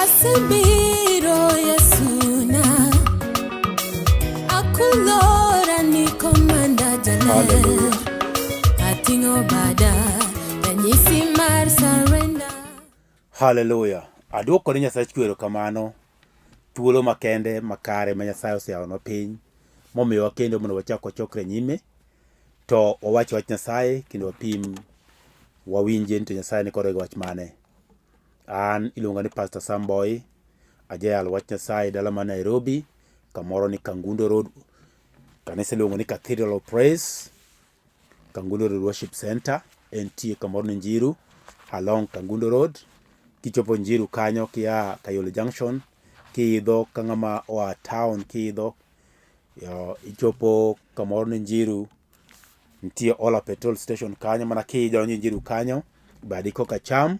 Asebiro Yesuna, akulora ni komanda jaler. Hallelujah. Ating'o bada, ranyisi mar surrender. Haleluya. Aduoko ne Nyasach kwe erokamano thuolo makende makare ma Nyasaye oseyawonwa piny momiyowa kendo mondo wachak wachokre nyime to wawach wach Nyasaye kendo wapim wawinje ni to Nyasaye ni kodwa gi wach mane. An iluonga ni Pastor Sam Boy, ajayal wach Nyasaye dala ma Nairobi, kamoro ni Kangundo Road, kanisa iluongo ni Cathedral of Praise, Kangundo Road Worship Center, entie kamoro ni Njiru, along Kangundo Road. Kichopo Njiru kanyo kia Kayole Junction, kiidho ka ng'ama oa town kiidho, yo, ichopo kamoro ni Njiru, nitie Ola petrol station kanyo mana kidonjo Njiru kanyo badi koka cham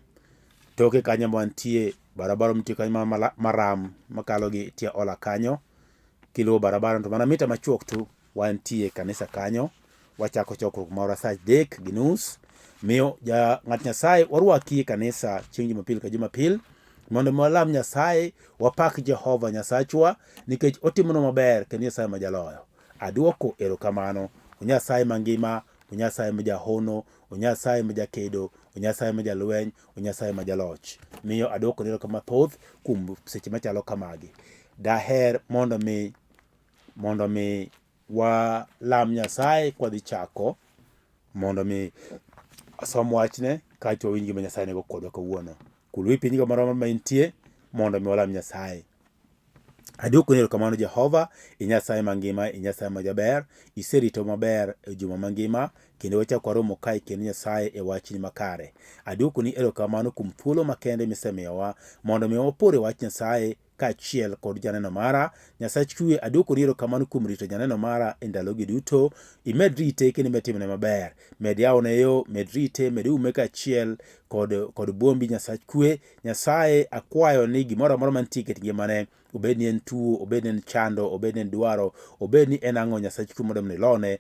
toke kanyo mantie barabara mtie kanyo maram makalo gi tie Ola kanyo kiluwo barabara to mana mita machuok tu wantie kanisa kanyo wachako chokruok marwa saa 3:30 miyo ja ng'at Nyasaye warwaki e kanisa chieng' Jumapil ka Jumapil mondo mi walam Nyasaye wapak Jehova Nyasachwa nikech otimonwa maber kendo Nyasaye ma jaloyo. Aduoko erokamano Nyasaye mangima, Nyasaye ma jahono, Nyasaye ma jakedo, Nyasaye ma jalweny, Nyasaye ma jaloch. Miyo aduoko erokamano mathoth kuom seche machalo kamagi. Daher mondo mi walam Nyasaye kwadhi chako mondo mi asom wachne kaeto wawinj gima Nyasaye nigo kodwa kawuono. Kul wi piny kamoro amora ma intie mondo mi walam Nyasaye. Aduokoni erokamano Jehova, i Nyasaye mangima, i Nyasaye ma jaber, iserito maber e juma mangima, kendo wachako waromo kae kendo Nyasaye e wachni makare. Aduokoni erokamano kuom thuolo makende misemiyowa mondo mi wapor e wach Nyasaye kaachiel kod janeno mara. Nyasach kwe, aduokoni erokamano kuom rito janeno mara e ndalogi duto. Imed rite kendo imed timone maber. Med yawone yo, med rite, med ume kaachiel kod buombi Nyasach kwe. Nyasaye akwayo ni gimoro amora mantie e kit ngimane, obed ni en tuo, obed ni en chando, obed ni en dwaro, obed ni en ang'o, Nyasach kwe mondo mi ilone,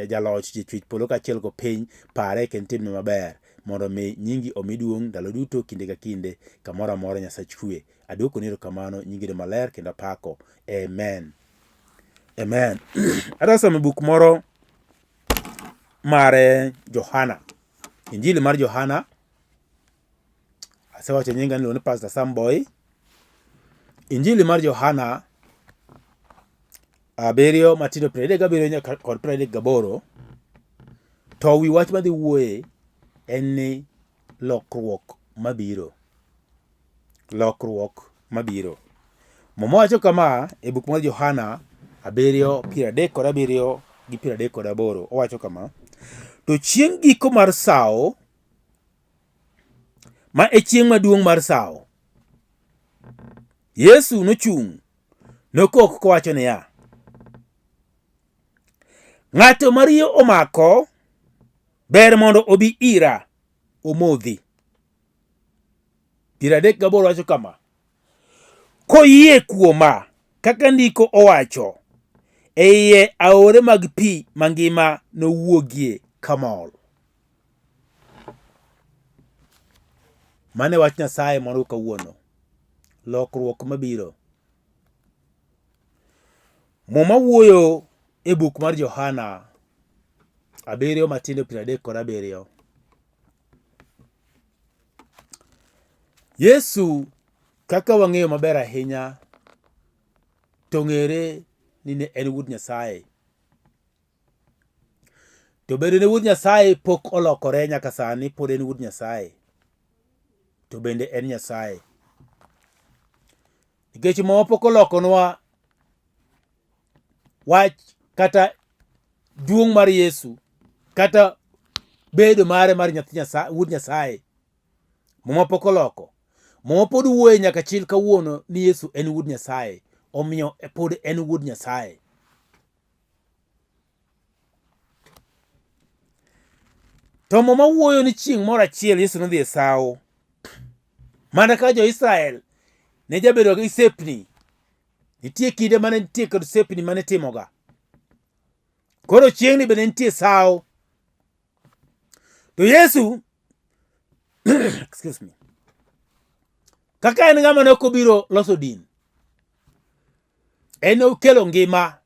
jaloch, jachwech polo kaachiel kod piny, pare kendo timne maber mondo mi nyingi omi duong' ndalo duto, kinde ka kinde, kamoro amora Nyasach kwe. Aduokoni erokamano, nyingi maler kendo apako. Amen. Amen. Adwa somo buk moro mar Johana. Injili mar Johana. Asewacho nyinga niluongo ni Pastor Sam Boy. Injili mar Johana 7 matindo 37 nyaka kod 38. To wi wach madhi wuoye en ni lokruok mabiro. Lokruok mabiro. Muma wacho kama e buk mar Johana 7 37 gi 38. Owacho kama, to chieng' giko mar sawo, ma e chieng' maduong' mar sawo, Yesu nochung' nokok kowacho niya, ng'ato ma riyo omako ber mondo obi ira omodhi. 38 wacho kama, koyie kuoma kaka ndiko owacho, e iye aore mag pi mangima nowuogie kamol. Mano e wach Nyasaye moro kawuono. Lokruok mabiro. Muma wuoyo e buk mar Johana 7 matindo 37. Yesu kaka wang'eyo maber ahinya to ng'ere ni ne en wuod Nyasaye. To bedo ne wuod Nyasaye pok olokore nyaka sani, pod en wuod Nyasaye. To bende en Nyasaye. Nikech Muma pok olokonwa wach kata duong' mar Yesu kata bedo mare mar nyathi Nyasaye, wuod Nyasaye. Muma pok oloko. Muma pod wuoye nyaka chil kawuono ni Yesu en wuod Nyasaye. Omiyo pod en wuod Nyasaye. To Muma wuoyo ni chieng' moro achiel Yesu nodhi e sawo. Mana kaka jo-Israel ne jabedo gi sepni. Nitie kinde mane nitie kod sepni mane itimoga. Koro chieng'ni bende nitie sawo. To Yesu excuse me. Kaka en ng'ama ne ok obiro loso din, en nokelo ngima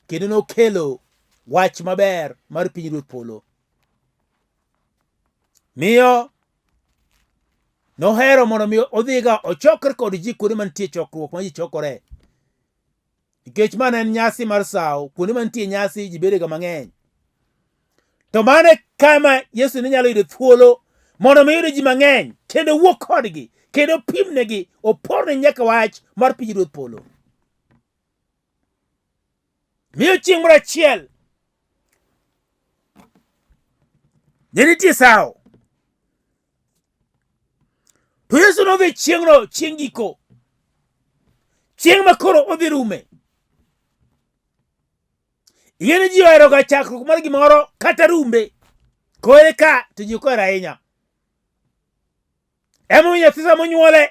kendo nokelo wach maber mar pinyruodh polo. Miyo nohero mondo mi odhiga ochokre kod ji kuonde mantie chokruok ma ji chokore. Nikech mano en nyasi mar sawo, kuonde mantie nyasi ji bedega mang'eny. To mano e kama Yesu ne nyalo yudo thuolo mondo mi yudo ji mang'eny kendo wuo kodgi kendo pimnegi oporne nyaka wach mar pinyruodh polo. Miyo chieng' moro achiel ne nitie sawo. To Yesu nodhi chieng'no, chieng' giko. Chieng' ma koro odhi rume. Ing'e ni ji oheroga chakruok mar gimoro kata rumbe. Kore ka to ji ok ohero ahinya. Emomiyo nyathi sama onyuole,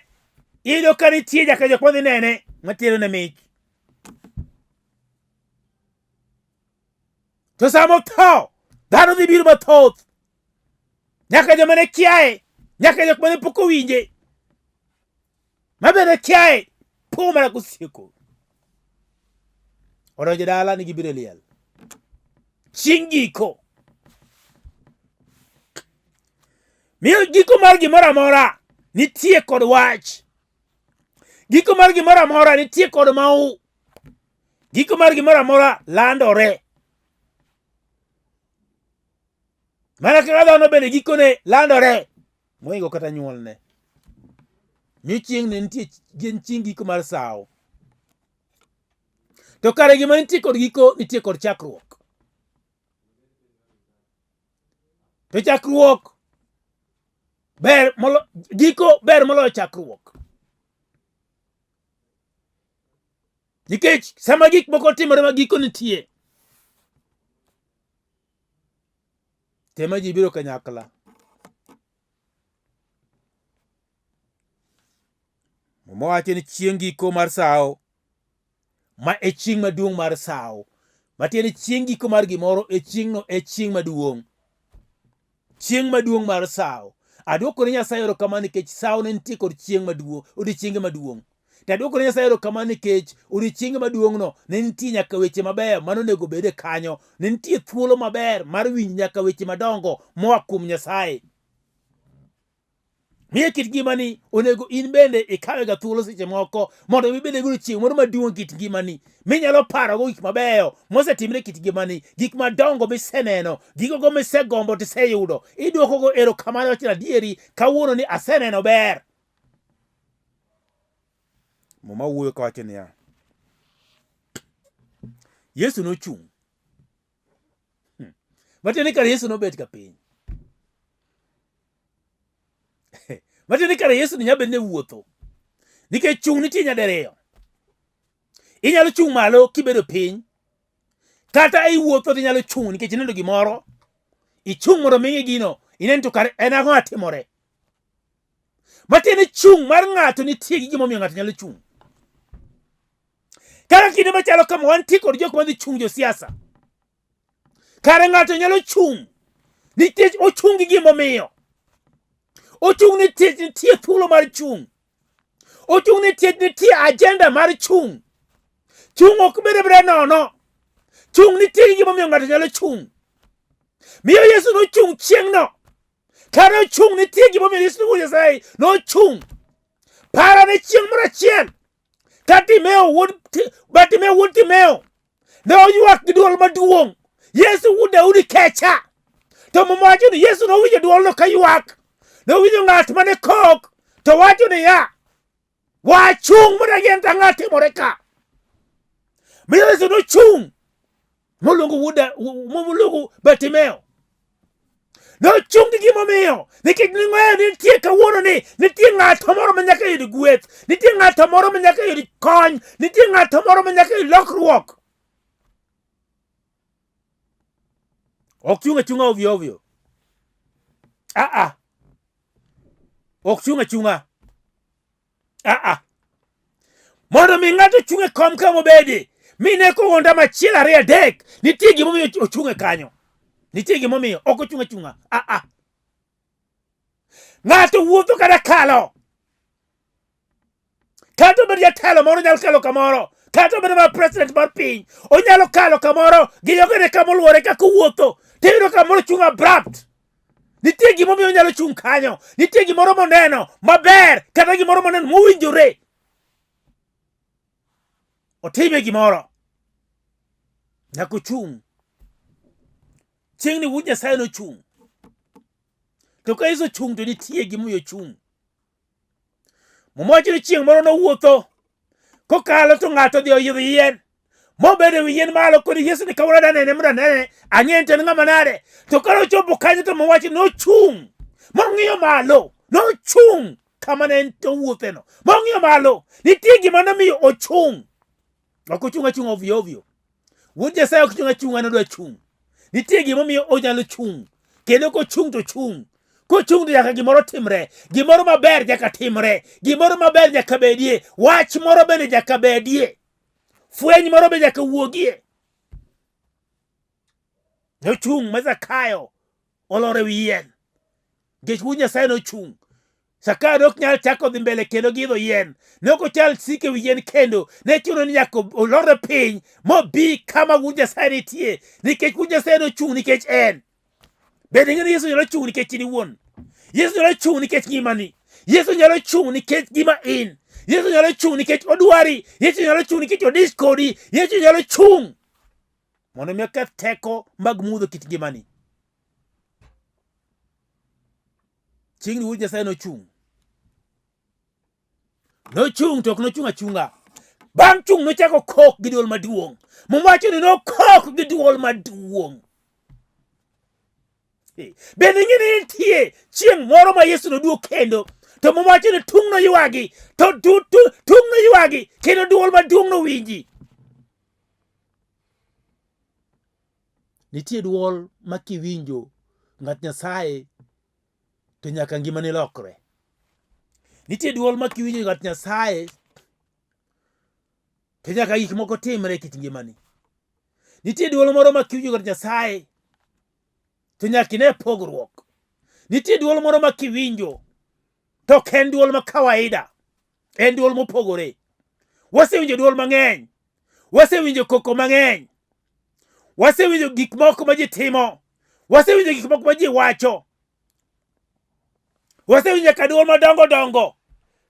iyudo ka nitie nyaka jok madhi nene matero ne mich. To sama otho, dhano dhi biro mathoth. Nyaka joma ne kiaye, nyaka jok mane pok owinje. Ma bende kiaye, po mana kosieko. Odonjo dala ni gibiro e liel. Chieng' giko. Miyo giko mar gimoro amora nitie kod wach. Giko mar gimoro amora nitie kod mau. Giko mar gimoro amora landore. Mana kaka dhano bende gikone landore mohingo kata nyuolne. Mi chieng' ne nitie gin chieng' giko mar sawo. To kare gima nitie kod giko nitie kod chakruok. To chakruok ber molo giko ber moloyo chakruok. Nikech sama gik moko timore ma giko nitie, tema ji biro kanyakla. Muma wacho ni chieng' giko mar sawo ma e chieng' maduong' mar sawo. Matiende ni chieng' giko mar gimoro e chieng'no e chieng' maduong'. Chieng' maduong' mar sawo. Aduoko ne Nyasaye erokamano nikech sawo ne nitie kod chieng' maduong', odiechienge maduong'. To aduoko ne Nyasaye erokamano nikech odiechienge maduong'no ne nitie nyaka weche mabeyo mane onego obed e kanyo. Ne nitie thuolo maber mar winjo nyaka weche madongo moa kuom Nyasaye. Miye kit ngimani onego in bende ikawega thuolo seche moko mondo mi bende igol chieng' moro maduong' kit ngimani minyalo parogo gik mabeyo mosetimre kit ngimani, gik madongo miseneno, gigogo misegombo tiseyudo. Idwokogo erokamano wacho adieri kawuono ni aseneno ber. Muma wuoyo kawacho niya, Yesu nochung'. Matiende ni kare Yesu nobet ka piny. Matiende ni kare Yesu ne nyabed ne wuotho. Nikech chung' nitie nyadiriyo. Inyalo chung' malo kibedo piny, kata iwuotho to inyalo chung' nikech ineno gimoro. Ichung' mondo mi ing'i gino, inen to kare en ang'o matimore. Matiende ni chung' mar ng'ato nitie gi gimomiyo ng'ato nyalo chung'. Kaka kinde machalo kama wantie kod jok madhi chung' josiasa. Kare ng'ato nyalo chung' nikech ochung' gi gimomiyo. Ochung' nikech nitie thuolo mar chung'. Ochung' nikech nitie agenda mar chung'. Chung' ok bed abeda nono. Chung' nitie gi gimomiyo ng'ato nyalo chung'. Miyo Yesu nochung' chieng'no. Kare ochung' nitie gimomiyo Yesu wuod Nyasaye nochung'. Para ne chieng' moro achiel ka Timeo wuod Bartimeo wuod Timeo ne oywak gi dwol maduong', Yesu wuod Daudi kecha. To Muma wacho ni Yesu nowinjo dwolno ka ywak. Nowinjo ng'at mane kok to wacho niya, wachung' mondo agin to ang'o timore ka. Mi Yesu nochung' moluongo wuod moluongo Bartimeo. Nochung' gi gimomiyo nikech ning'eyo ni nitie kawuono ni nitie ng'ato moro ma nyaka yud gweth, nitie ng'ato moro ma nyaka yud kony, nitie ng'ato moro ma nyaka yud lokruok. Ok chung' achung'a ovyo ovyo. Ah ah. Ok chung' achung'a. Ah ah. Mondo mi ng'ato chung' e kom kama obedi, mi ne kogonda machiel ariyo adek, nitie gimomiyo ochung' e kanyo. Nitie gimomiyo ok ochung' achung'a. Ah ah. Ng'ato wuotho kata kalo. Kata obed jatelo moro nyalo kalo kamoro, kata obed mar president mar piny, onyalo kalo kamoro gi jogene kama oluore kaka owuotho, tiyudo kamoro chung' abrupt. Nitie gimomiyo onyalo chung' kanyo, nitie gimoro moneno maber, kata gimoro moneno mowinjore. Otime gimoro. Nyaka ochung'. Chieng'ni wuod Nyasaye nochung'. To ka Yesu ochung' to nitie gimomiyo ochung'. Muma wacho ni chieng' moro nowuotho kokalo to ng'ato odhi oidho yien mobedo ewi yien malo kod Yesu ni kawuono danene mondo anene ang'e ni to en ng'ama nade. To kane ochopo kanyo to Muma wacho ni nochung' mong'iyo malo, nochung' kama ne en owuotheno, mong'iyo malo. Nitie gima nomiyo ochung'. Ok ochung' achung'a ovyo ovyo. Wuod Nyasaye ok chung' achung'a nodwa chung'. Nitie gimomiyo onyalo chung'. Kendo kochung' to chung'. Kochung' to nyaka gimoro timre. Gimoro maber nyaka timre. Gimoro maber nyaka bedie. Wach moro bende nyaka bedie. Fweny moro be nyaka wuogie. Nochung' ma Zakayo olor e wi yien. Nikech wuod Nyasaye nochung'. Zakayo ne ok nyal chako dhi mbele kendo gi idho yien. Ne ok ochal siko e wi yien kendo. Ne chuno ni nyaka olorre piny mobi kama wuod Nyasaye nitie. Nikech wuod Nyasaye nochung' nikech en. Bende ing'eyo ni Yesu nyalo chung' nikech in iwuon. Yesu nyalo chung' nikech ngimani. Yesu nyalo chung' nikech gima in. Yesu nyalo chung' nikech odwari. Yesu nyalo chung' nikech odich kodi. Yesu nyalo chung' mondo mi oketh teko mag mudho kit ngimani. Chieng'ni wuod Nyasaye nochung'. Nochung' to ok nochung' achung'a. Bang' chung' nochako kok gi dwol maduong'. Muma wacho ni nokok gi dwol maduong'. Bende ing'e ni nitie chieng' moro ma Yesu noduog kendo to Muma wacho ni tung' noywagi to tung' noywagi kendo dwol maduong' nowinji. Nitie dwol ma kiwinjo ng'at Nyasaye to nyaka ngimani lokre. Nitie dwol ma kiwinjo ng'at Nyasaye to nyaka gik moko timre e kit ngimani. Nitie dwol moro ma kiwinjo ng'at Nyasaye to nyaka ine pogruok. Nitie dwol moro ma kiwinjo to ok en dwol ma kawaida, en dwol mopogore. Wasewinjo dwol mang'eny, wasewinjo koko mang'eny, wasewinjo gik moko ma ji timo, wasewinjo gik moko ma ji wacho, wasewinjo nyaka dwol madongo dongo,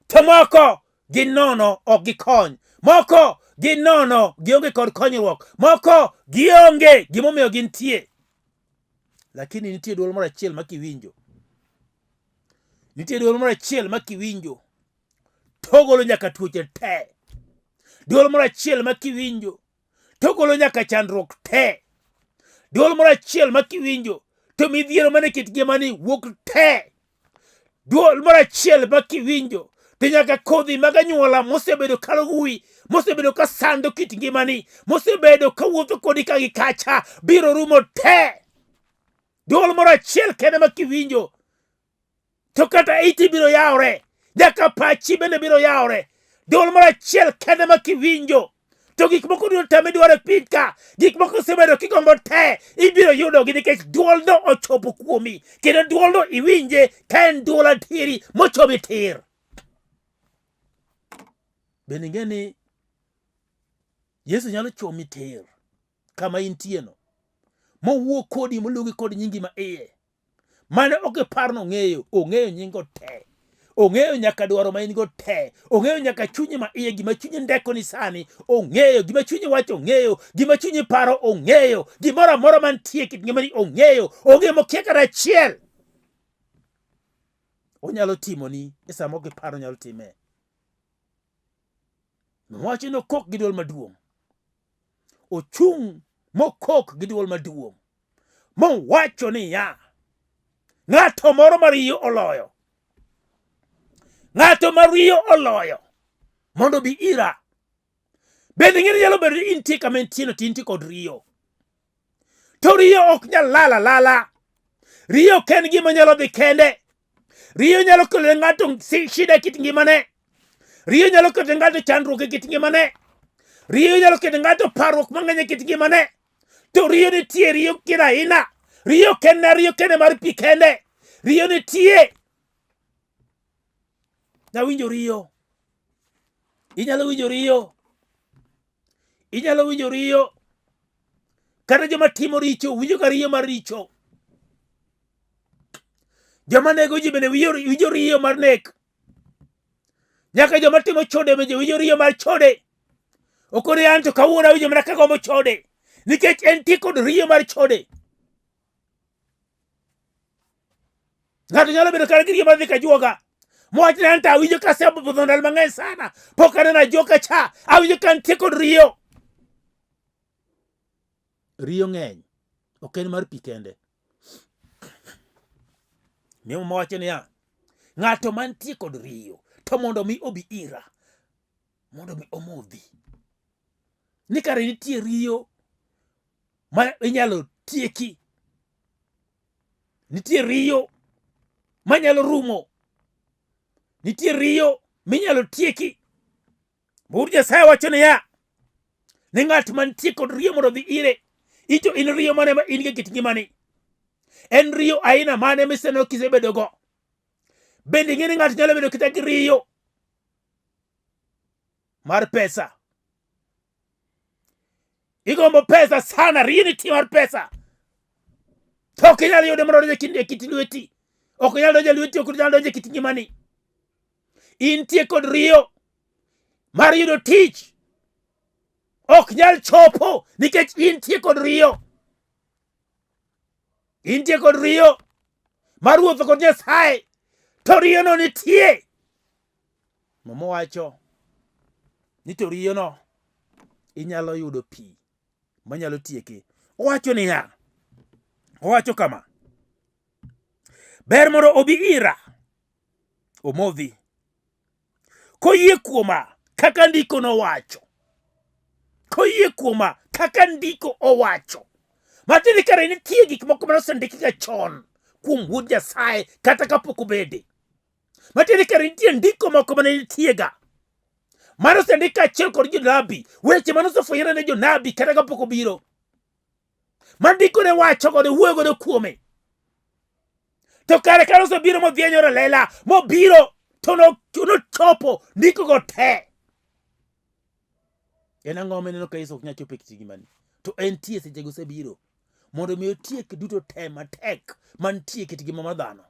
to moko gin nono, ok gikony. Moko gin nono, gionge kod konyruok. Moko gionge gimomiyo gintie. Lakini nitie dwol moro achiel ma kiwinjo, nitie dwol moro achiel ma kiwinjo to ogolo nyaka tuoche te. Dwol moro achiel ma kiwinjo to ogolo nyaka chandruok te. Dwol moro achiel ma kiwinjo to midhiero mane kit ngimani wuok te. Dwol moro achiel ma kiwinjo to nyaka kodhi mag anyuola mosebedo ka luwi, mosebedo ka sando kit ngimani, mosebedo ka wuotho kodi ka gi kacha biro rumo te. Dwol moro achiel kende ma kiwinjo to kata iti biro yawre, nyaka pachi bende biro yawre. Dwol moro achiel kende ma kiwinjo to gik moko duto te midwaro e piny ka, gik moko osebedo kigombo te, ibiro yudogi nikech dwolno ochopo kuomi, kendo dwolno iwinje ka en dwol adieri mochomi tir. Bende ing'e ni Yesu nyalo chomi tir kama intieno, mowuo kodi moluongi kod nyingi ma iye mane ok ipar nong'eyo, ong'eyo nyingo te, ong'eyo nyaka dwaro ma in go te, ong'eyo nyaka chunyi ma iye, gima chunyi ndeko ni sani ong'eyo, gima chunyi wacho ong'eyo, gima chunyi paro ong'eyo, gimoro amora mantie e kit ngimani ong'eyo, onge mokia kata achiel. Onyalo timoni e sama ok ipar onyalo time. Wacho ni okok gi dwol maduong'. Ochung' mokok gi dwol maduong' mowacho niya, ng'ato moro ma riyo oloyo, ng'ato ma riyo oloyo mondo obi ira. Bende ing'e ni nyalo bedo ni intie kama intieno to intie kod riyo. To riyo ok nyal lal alala. Riyo ok en gima nyalo dhi kende. Riyo nyalo kelo ne ng'ato shida e kit ngimane. Riyo nyalo keto ne ng'ato chandruok e kit ngimane. Riyo nyalo keto ne ng'ato parruok mang'eny e kit ngimane. To riyo nitie, riyo kila aina. Riyo ok en riyo kende mar pi kende. Riyo nitie. Nawinjo riyo. Inyalo winjo riyo. Inyalo winjo riyo. Kata joma timo richo winjo ka riyo mar richo. Joma nego ji bende winjo riyo mar nek. Nyaka joma timo chode bende winjo riyo mar chode. Okoni an to kawuono awinjo mana kagombo chode. Nikech entie kod riyo mar chode. Ng'ato nyalo bedo kata gi riyo mar dhi kajuoga. Mowach ni an to awinjo ka asebudho ndalo mang'eny sana. Pok aneno ajuoga cha. Awinjo ka antie kod riyo. Riyo ng'eny. Ok en mar pi kende. Miyo muma wacho niya, ng'ato mantie kod riyo to mondo mi obi ira mondo mi omodhi. Ni kare nitie riyo ma inyalo tieki. Nitie riyo manyalo rumo. Nitie riyo minyalo tieki. Bur Nyasaye wacho niya, ni ng'at mantie kod riyo mondo odhi ire. Ito in riyo mane ma in gi kit ngimani? En riyo aina mane miseneno kisebedogo? Bende ing'e ni ng'ato nyalo bedo kata gi riyo mar pesa? Igombo pesa sana, riyo nitie mar pesa. To ok inyal yude mondo odonj e kit lweti. Ok onyal donjo e lweti, ok onyal donjo e kit ngimani. Intie kod riyo mar yudo tich. Ok nyal chopo nikech intie kod riyo. Intie kod riyo mar wuotho kod Nyasaye. To riyono nitie. Muma wacho ni to riyono inyalo yudo pi manyalo tieke. Owacho niya, owacho kama, ber mondo obi ira omodhi koyie kuoma kaka ndiko nowacho, koyie kuoma kaka ndiko owacho. Matiende kare nitie gik moko mane osendiki chon kuom Wuod Nyasaye kata kapok obede. Matiende kare nitie ndiko moko mane nitiega mane osendik kaachiel kod jonabi, weche mane osefwenyore ne jonabi kata kapok obiro, ma ndiko ne wacho godo wuoyo godo kuome. To kare kane osebiro modhienyore lela mobiro to nochopo ndikogo te. En ang'o mineno ka Yesu ok nyal chopo e kit ngimani? To entie sechego osebiro mondo mi otiek duto te matek mantie e kit ngima mar dhano.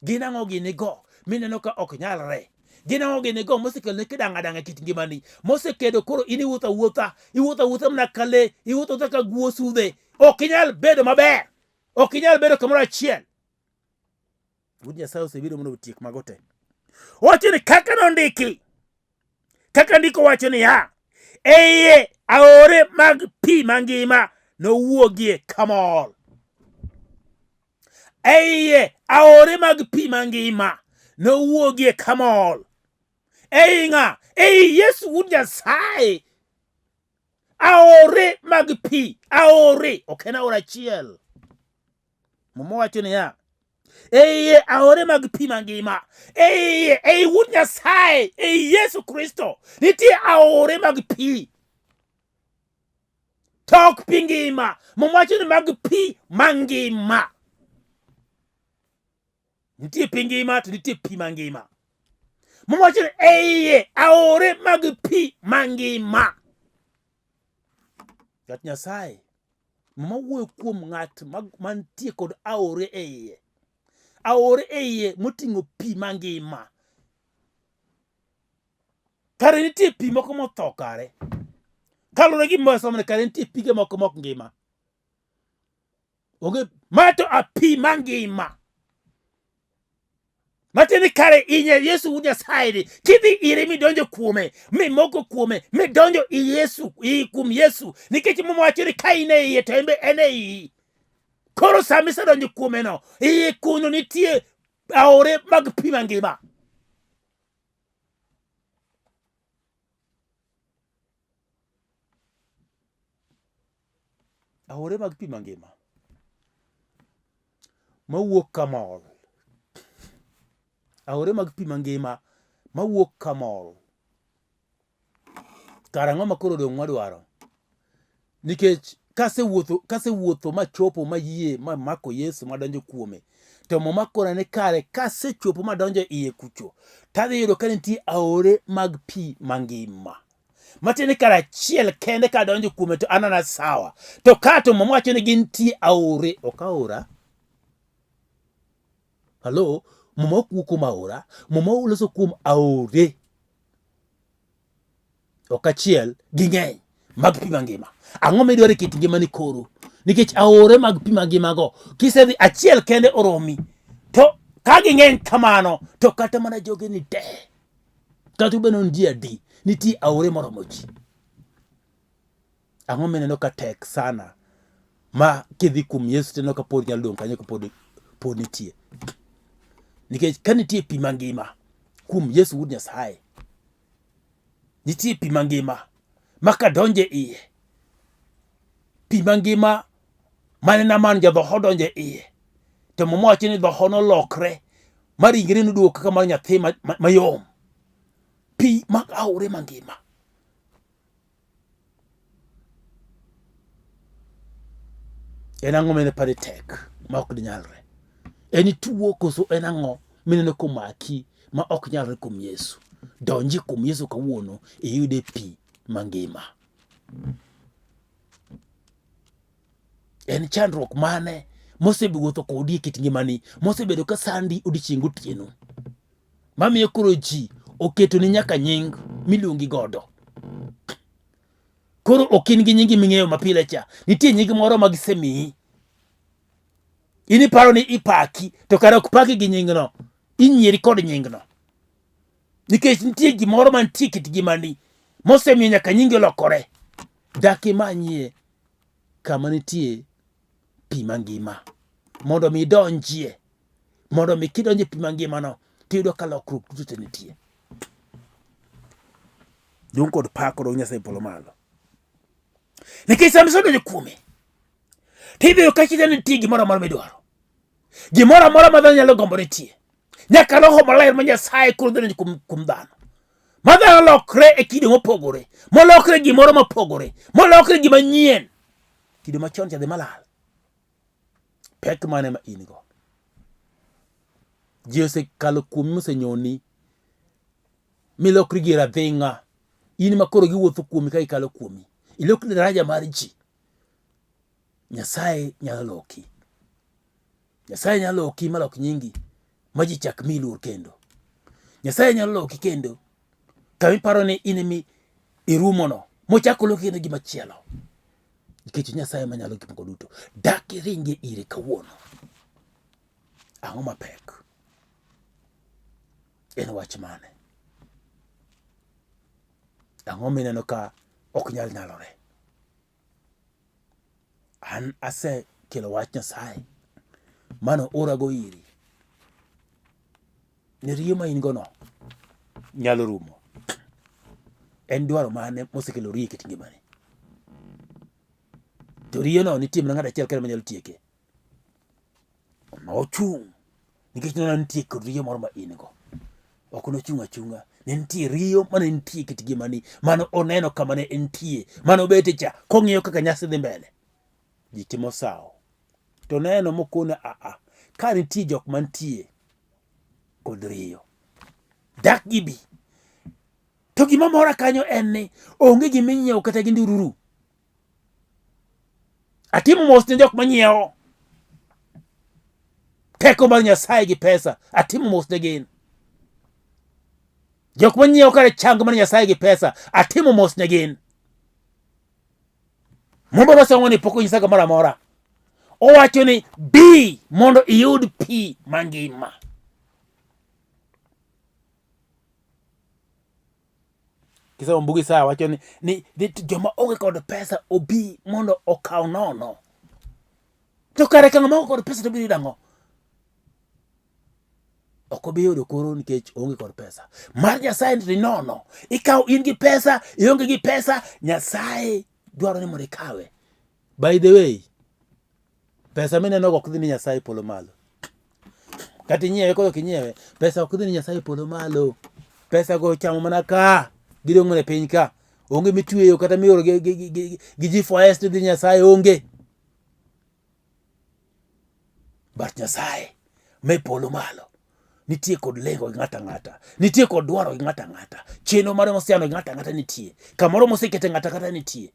Gin ang'o gini go mineno ka ok nyalre? Gin ang'o gini go mosekelone kidang'adang'a e kit ngimani? Mosekedo koro in iwuotho awuotha, iwuotho awuotha mana ka le, iwuotho awuotha ka guo sudhe. Ok inyal bedo maber. Ok inyal bedo kamoro achiel. Wuod Nyasaye osebiro mondo otiek mago te. Owacho ni kaka nondiki, kaka ndiko wacho niya, e iye aore mag pi mangima nowuogie kamol. E iye aore mag pi mangima nowuogie kamol. E i ng'a? E i Yesu Wuod Nyasaye. Aore mag pi, aore, ok en aora achiel. Muma wacho niya, e iye aore mag pi mangima, e iye, ei Wuod Nyasaye, ei Yesu Kristo, nitie aore mag pi. To ok pi ngima. Muma wacho ni mag pi mangima. Nitie pi ngima to nitie pi mangima. Muma wacho ni e iye aore mag pi mangima. Ng'at Nyasaye Muma wuoyo kuom ng'at mantie kod aore e iye. Aore e iye moting'o pi mangima. Kare nitie pi moko motho kare. Kaluwore gi gima wasomoni kare nitie pige moko mok ngima. Onge ma to a pi mangima. Matiende ni kare inye Yesu wuod Nyasaye ni kidhi ire midonjo kuome mimoko kuome midonjo i Yesu i kuom Yesu nikech Muma wacho ni ka in e iye to en be en e iyi. Koro sama isedonjo kuome no iye kuno nitie aore mag pi mangima. Aore mag pi mangima mawuok kamol. Aore mag pi mangima mawuok kamol. Kara ang'o ma koro odong' mwadwaro? Nikech kasewuotho kasewuotho machopo mayie mamako Yesu madonjo kuome, To Muma kona ni kare kasechopo madonjo iye kucho, tadhi yudo ka nitie aore mag pi mangima. Matiende ni kar achiel kende kadonjo kuome to an ana sawa. To ka to Muma wacho ni gintie aore, ok aora. Halo, Muma ok wuo kuom aora, Muma loso kuom aore. Ok achiel, ging'eny mag pi mangima. Ang'o midwaro e kit ngimani koro? Nikech aore mag pi mangimago, kisedhi achiel kende oromi. To ka ging'eny kamano, to kata mana joge ni te. Kata obedo ni ji adi, nitie aore moromo ji. Ang'o mineno ka tek sana ma kidhi kuom Yesu tineno ka pod nyalo dong' kanyo ka pod pod nitie. Nikech ka nitie pi mangima kuom Yesu wuod Nyasaye, nitie pi mangima ma kadonjo e iye, pi mangima mane Naaman jadhoho odonjo e iye, to Muma wacho ni dhoho nolokre ma ringre noduogo kaka mar nyathi mayom. Pi mag aore mangima. En ang'o mine pare tek ma ok dinyalre? En tuo koso en ang'o mineno komaki ma ok nyalre kuom Yesu? Donji kuom Yesu kawuono iyude pi mangima. En chandruok mane mosewuotho kodi e kit ngimani mosebedo ka sandi odiechieng' gotieno mamiyo koro ji oketoni nyaka nying miluongi godo? Koro ok in gi nyingi ming'eyo mapile cha, nitie nying moro ma gisemiyi. In iparo ni ipaki, to kare ok paki gi nyingno, inyieri kod nyingno. Nikech nitie gimoro mantie e kit ngimani mosemiyo nyaka nyingi olokore. Dak imanyie kama nitie pi mangima mondo mi idonjie, mondo mi kidonjo e pi mangimano tiyudo ka lokruok duto te nitie. Duong' kod pak odog Nyasaye polo malo. Nikech sama isedonjo kuome, tidhi yudo ka chita nitie gimoro amora midwaro. Gimoro amora ma dhano nyalo gombo nitie. Nyaka roho maler ma Nyasaye koro donjo kuom dhano. Ma dhano lokre e kido mopogore, molokre gimoro mopogore, molokre gima nyien. Kido machon cha dhi malal. Pek mane ma in go? Ji osekalo kuomi mosenyoni milokri gir adhing'a. In ma koro giwuotho kuomi ka gikalo kuomi. Ilokri daraja mar ji. Nyasaye nyalo loki. Nyasaye nyalo loki malok nyingi ma ji chak miyi luor kendo. Nyasaye nyalo loki kendo kama iparo ni in emi irumono mochak oloki kendo gima chielo. Nikech Nyasaye manyalo gik moko duto. Dak iringe ire kawuono. Ang'o mapek? En wach mane? Ang'o mineno ka ok nyal nyalore? An asekelo wach Nyasaye mano orago iri ni riyo ma in go no nyalo rumo. En dwaro mane mosekelo riyo e kit ngimani? To riyono nitie mana ng'ato achiel kende manyalo tieke. Nochung' nikech noneno ni nitie kod riyo moro ma in go. Ok nochung' achung'a, ne nitie riyo mane nitie e kit ngimani, mane oneno kama ne entie, mane obete cha, kong'iyo kaka nyasi dhi mbele. Ji timo sawo. To neno mokone aa, ka nitie jok mantie kod riyo, dak gibi. To gima mora kanyo en ni onge gima inyiewo kata gi ndururu. Atimo mos ne jok manyiewo teko mar Nyasaye gi pesa, atimo mos ne gin. Jok manyiewo kare chang mar Nyasaye gi pesa, atimo mos ne gin. Mumba masomo ni pok onyisa kamoro amora. Owacho ni bi mondo iyud pi mangima. Kisomo bug Isaya wacho ni, ni, ni joma onge kod pesa obi mondo okaw nono. To kare ka ng'ama onge kod pesa to biro yudo ang'o? Ok obi yudo koro nikech oonge kod pesa. Mar Nyasaye ni nono. Ikaw in gi pesa, ionge gi pesa, Nyasaye dwaro ni mondo ikawe. By the way, pesa mineno go ok dhi ni Nyasaye polo malo. Kata inyiewe koso ok inyiewe, pesa ok dhi ni Nyasaye polo malo. Pesa go chamo mana ka, gidong' mana e piny ka. Onge mitweyo kata mioro gi G4S to dhi Nyasaye onge. But Nyasaye me polo malo nitie kod lengo gi ng'ato ang'ata, nitie kod dwaro gi ng'ato ang'ata, chenro mare moseyano gi ng'ato ang'ata nitie, kamoro mosekete ng'ato ang'ata nitie.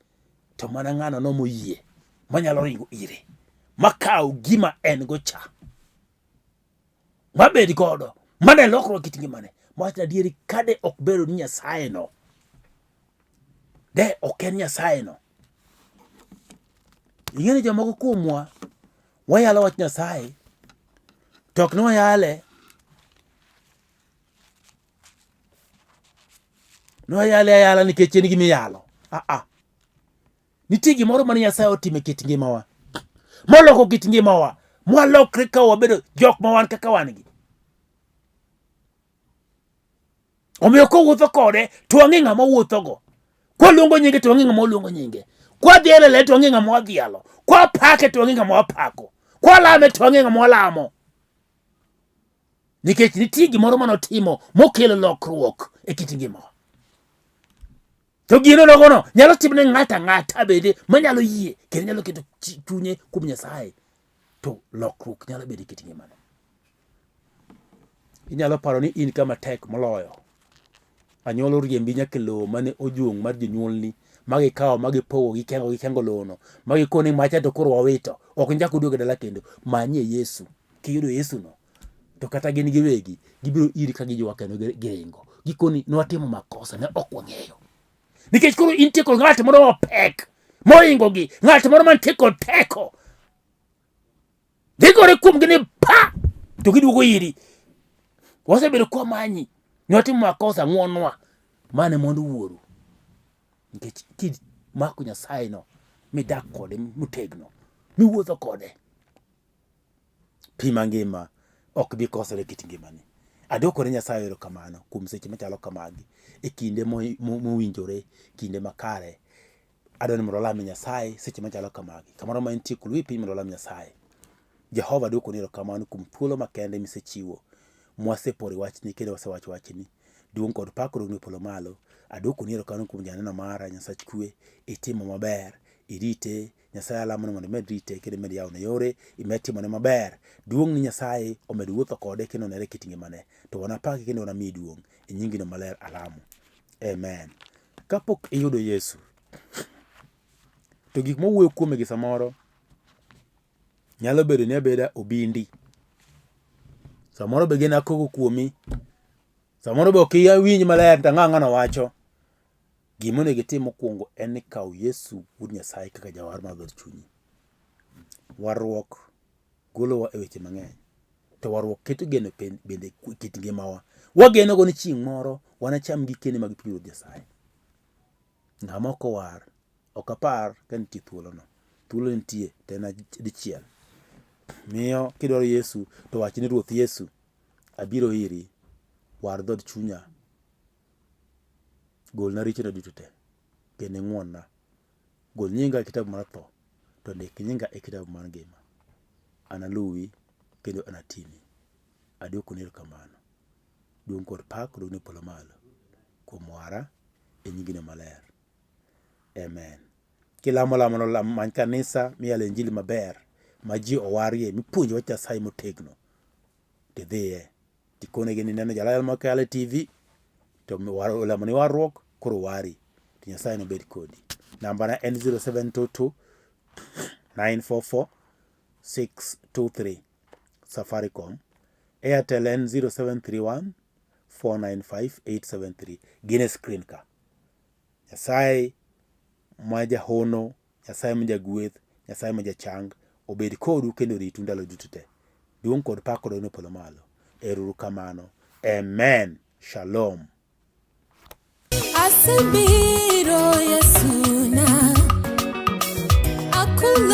To mana ng'ano no moyie manyalo ringo ire makaw gima en go cha mabed godo mane lokruok kit ngimane mawach adieri kade ok bedo ni Nyasaye no de ok en Nyasaye no. Ing'e ni jomoko kuomwa wayalo wach Nyasaye to ok ni wayale ni wayale ayala nikech en gima iyalo. Ah ah. Nitie gimoro mane Nyasaye otimo e kit ngimawa moloko kit ngimawa mwalokre ka wabedo jok ma wan kaka wan gi. Omiyo kowuotho kode to wang'e ng'ama owuothogo. Kwaluongo nyinge to wang'e ng'ama oluongo nyinge. Kwadhialo e to wang'e ng'ama wadhialo. Kwapake to wang'e ng'ama wapako. Kwalame to wang'e ng'ama walamo. Nikech nitie gimoro mane otimo mokelo lokruok e kit ngimawa. To gino nogono nyalo timne ng'ato ang'ata bende manyalo yie kendo nyalo keto chunye kuom Nyasaye to lokruok nyalo bedo e kit ngimane. Inyalo paro ni in kama tek moloyo. Anyuola oriembi nyaka e lowo mane ojuong' mar jonyuolni ma gikawo ma gipogo gikengo gikengo lowono ma gikoni macha to koro wawito ok nichak uduog e dala kendo. Manyie Yesu. Kiyudo Yesu no to kata gin giwegi gibiro iri ka giywak kendo giringo. Gikoni nwatimo makosa ne ok wang'eyo. Nikech koro intie kod ng'at moro mapek mohingogi, ng'at moro mantie kod teko. Gigore kuomgi ni pa to giduogo iri. Wasebedo kwamanyi, nwatimo makosa, ng'wonnwa. Mano e mwandu wuoru. Nikech kimako Nyasaye no midak kode motegno, miwuotho kode, pi mangima ok bi kosore e kit ngimani. Adwoko ne Nyasaye erokamano kuom seche machalo kamagi e kinde mowinjore, kinde makare. Adwaro ni mondo walam Nyasaye seche machalo kamagi. Kamoro ma intie kuluwi piny mondo walam Nyasaye. Jehova adwokoni erokamano kuom thuolo makende misechiwo mwaseporo e wachni kendo wasewacho wachni. Duong' kod pak odogni e polo malo. Adwokoni erokamano kuom janeno mara Nyasach kwe, itimo maber, irite. Nyasaye alamo ni mondo imed rite kendo imed yawone yore, imed timone maber. Duong' ni Nyasaye omed wuotho kode kendo onere e kit ngimane. To wanapaki kendo wanamiyi duong'. E nyingino maler alamo. Amen. Kapok iyudo Yesu, to gik mowuoyo kuome gi samoro nyalo bedo ni abeda obindi. Samoro be gin akoko kuomi. Samoro be ok iwinj maler to ang'o ng'ano wacho. Gima onego itim mokwongo en ni kaw Yesu wuod Nyasaye kaka jawar mar dhood chunyi. Warruok golowa e weche mang'eny. To warruok keto geno bende e kit ngimawa. Wageno go ni chieng' moro wanacham gikeni mag pinyruodh Nyasaye. Ng'ama ok owar, ok apar ka nitie thuolono. Thuolo nitie to en dichiel. Miyo kidwaro Yesu to wach ni Ruoth Yesu, abiro iri, war dhood chunya, golna richona duto te, kendo ing'wonna. Gol nyinga e kitabu mar tho, to ndik nyinga e kitabu mar ngima. Analuwi kendo anatini. Adwokoni erokamano. Duong' kod pak odogni e polo malo kuom wara e nyingino maler. Amen. Kilamo lamono, lam many kanisa miyalo injili maber ma ji owarie mipuonjo wach Nyasaye motegno tidhiye tikonegi ni neno jalayal ma kalo e TV to olamo ni warruok koro wari to Nyasaye nobed kodi. Nambana en 0722 944 623 Safaricom. Airtel en 0731 495 873. Gin e screen ka. Nyasaye ma jahono, Nyasaye ma jagwedh, Nyasaye ma jachang obed kodu kendo oritu ndalo duto te. Duong' kod pak odogni e polo malo. Ero uru kamano. Amen. Shalom. Asebiro Yesu na akulo.